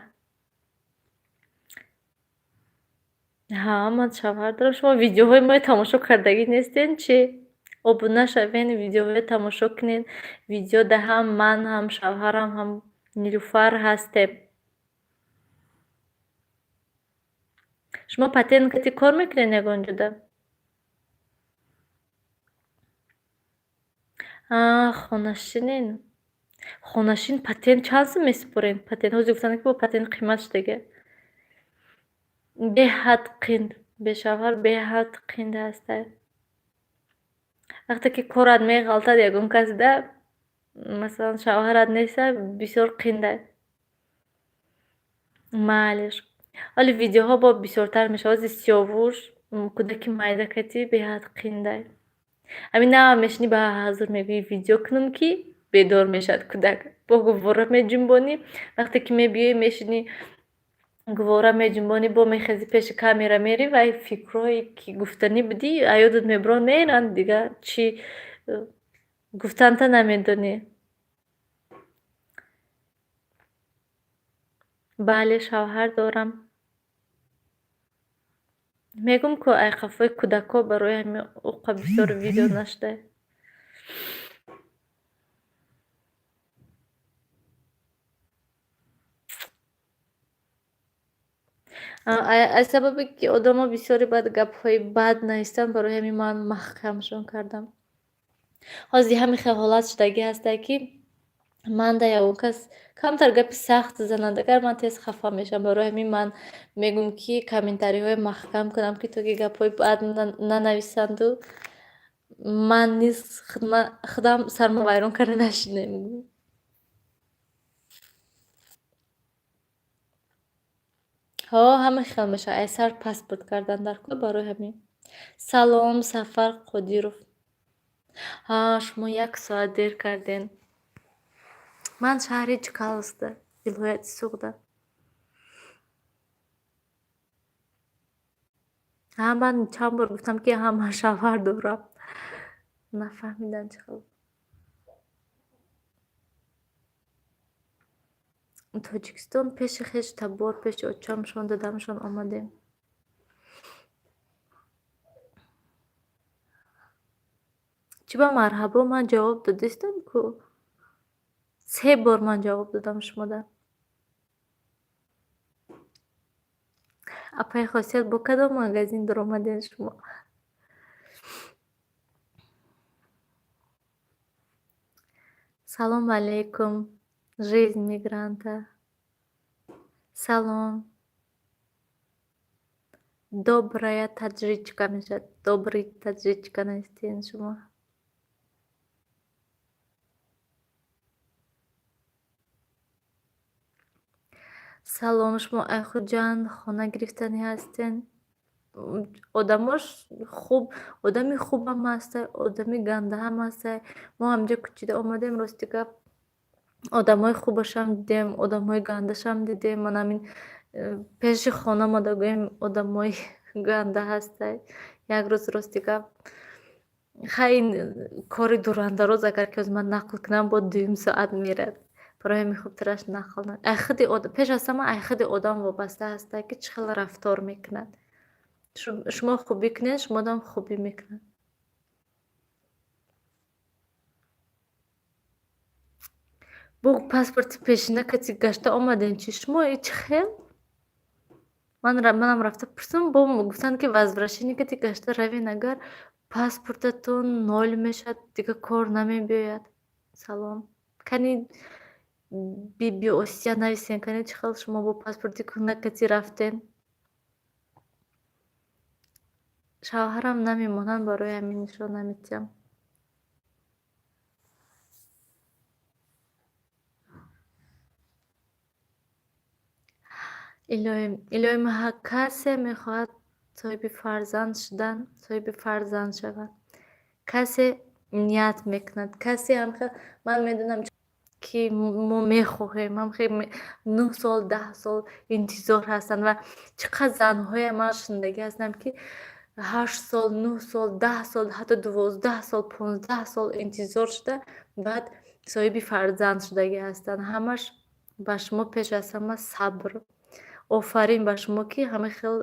Ҳа, ман шавҳар дорам. Шумо видеоҳои моро тамошо кардагӣ нестен чӣ? Обуна шавен, видеоҳоро тамошо кунед. Видеода ҳам ман, ҳам шавҳарам, ҳам Нилуфар ҳастем. Шумо патент кати кор мекунед ягон ҷода? Хонашинен. Хонашин патент чанд сум месупорен? Патент ҳозир гуфтанд, ки бо патент қимат шудага. Беҳад қинд. Бешавҳар беҳад қинд ҳаста. Вақте ки корат меғалтад ягон касда, масалан, шавҳарат неста, бисёр қинда. Майлиш. Ҳоли видеоҳо бо бисёртар мешавад. Ҳозир Сиёвуш кӯдаки майда кати беҳад қинда. Ҳамин нава мешинӣ, ба ҳазур мегӯӣ, видео кунам, ки бедор мешавад кӯдак. Бо гуввора меҷунбонӣ, вақте ки мебиёӣ, мешинӣ, гуввора меҷунбонӣ, бо мехезӣ, пеши камера мерӣ, вай фикрҳое ки гуфтанӣ будӣ, аз ёдат мебуранд, меранд, дигар чӣ гуфтанта намедонӣ. Бале, шавҳар дорам. Мегӯм ку, ай қафои кӯдакҳо барои ҳамин уқа бисёр видео нашуда. Аз сабабе ки одамо бисёре баъд гапҳои бад навистанд, барои ҳамин ман маҳкамшон кардам. Ҳозир ҳамин хел ҳолат шудагӣ ҳаста, ки ман да ягон кас камтар гапи сахт занад, агар ман тез хафа мешавам. Барои ҳамин ман мегӯм, ки комментариҳои маҳкам кунам, ки то ки гапҳои бад нанависанду ман низ худам сарма вайрон карда нашинем. Ҳо, ҳама хел мешавад. Ай сар паспорт кардан дар кор, барои ҳамин. Салом, Сафар Қодиров. Ҳа, шумо як соат дер карден. Ман шаҳри Чкаловскда, вилояти Суғда. Ҳа, ман чанд бор гуфтам, ки ҳа, ман шавҳар дорам. Нафаҳмиданд чӣ хел. Тоҷикистон пеши хеш табор, пеши очамшон, дадамшон омадем. Чӣ ба марҳабо, ман ҷавоб додистам ку? Се бор ман ҷавоб додам шумода. Апаи Хосият, бо кадом магазин дуромадем шумо? Салом алейкум, жизнь мигранта. Салом. Добрая таджичка мешавад. Добрый таджичка навистем шумо. Салом, шумо ай Хуҷанд хона гирифтанӣ ҳастен? Одамош хуб, одами хубам ҳастай, одами гандаам ҳастай. Мо ҳаминҷо кӯчида омадем, рости гап, одамои хубашам дидем, одамои гандашам дидем. Ман ҳамин пеши хона омада гӯем, одамои ганда ҳастай. Як рӯз, рости гап, хай, ин кори дурандароз, агар ки ҳозир ман нақл кунам, бо дуюм соат мерад. Барои ҳамин хубтараш нақл ай худи пеш аз ҳама ай худи одам вобаста ҳастай, ки чӣ хел рафтор мекунад. Шумо хубӣ кунед, шумодам хубӣ мекунад. Бо паспорти пешина кати гашта омадем, чӣ шумо чӣ хел? Манам рафта пурсам, бо гуфтанд, ки возвращение кати гашта равен, агар паспортатон ноль мешавад, дигар кор намебиёяд. Салом. Кани, Биби Осия, нависен, кани, чӣ хел шумо бо паспорти кӯҳна кати рафтен? Шавҳарам намемонанд, барои ҳамин нишон наметиҳам. Илоҳим, илоҳим, касе мехоҳад соҳиби фарзанд шудан, соҳиби фарзанд шавад. Касе ният мекунад, касе ҳамхел. Ман медонам, ки мо мехоҳем, ҳамхел 9 сол, 10 сол интизор ҳастанд ва чӣ қадр занҳое ман шунидагӣ ҳастам, ки 8 сол, 9 сол, 10 сол, ҳатто 12 сол, 15 сол интизор шуда, баъд соҳиби фарзанд шудагӣ ҳастанд. Ҳамаш ба шумо пеш аз ҳама сабр. Офарин ба шумо, ки ҳама хел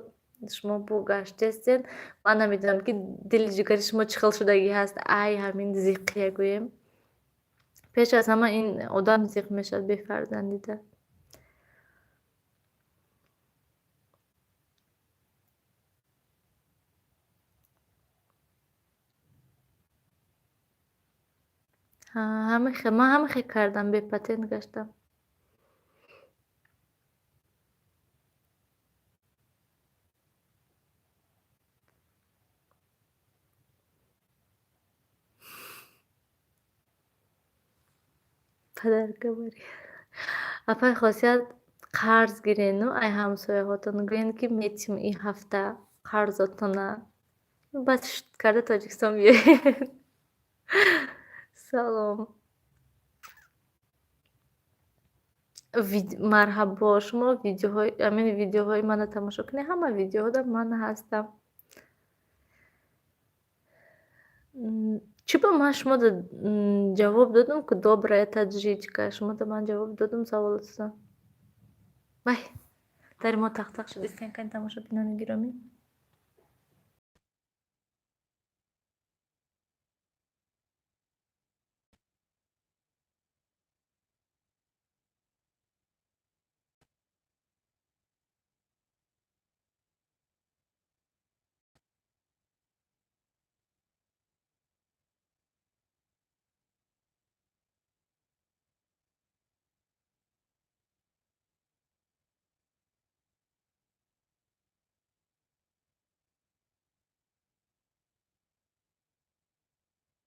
шумо бо гаштестен. Ман намедонам, ки дили ҷигари шумо чӣ хел шудагӣ ҳаст, ай ҳамин зиқия гӯем. Пеш аз ҳама ин одам зиқ мешавад бефарзандида. Ҳама ман ҳама хел кардам, бепатент гаштам. Падар говори. Апай Хосият, қарз гирену ай ҳамсояҳотон гӯен, ки метим ин ҳафта қарзотона, баъд шут карда Тоҷикистон биёед. Салом. Марҳабо, шумо видеоҳои ҳамин видеоҳои мана тамошо кунед, ҳама видеоҳода ман ҳастам. Чӣ ба ман шумода ҷавоб додам, ки добрая таджичка, шумода ман ҷавоб додам саволатона. Вай, дари мо тақ-тақ шуд, истен, кани, тамошобинони гиромӣ.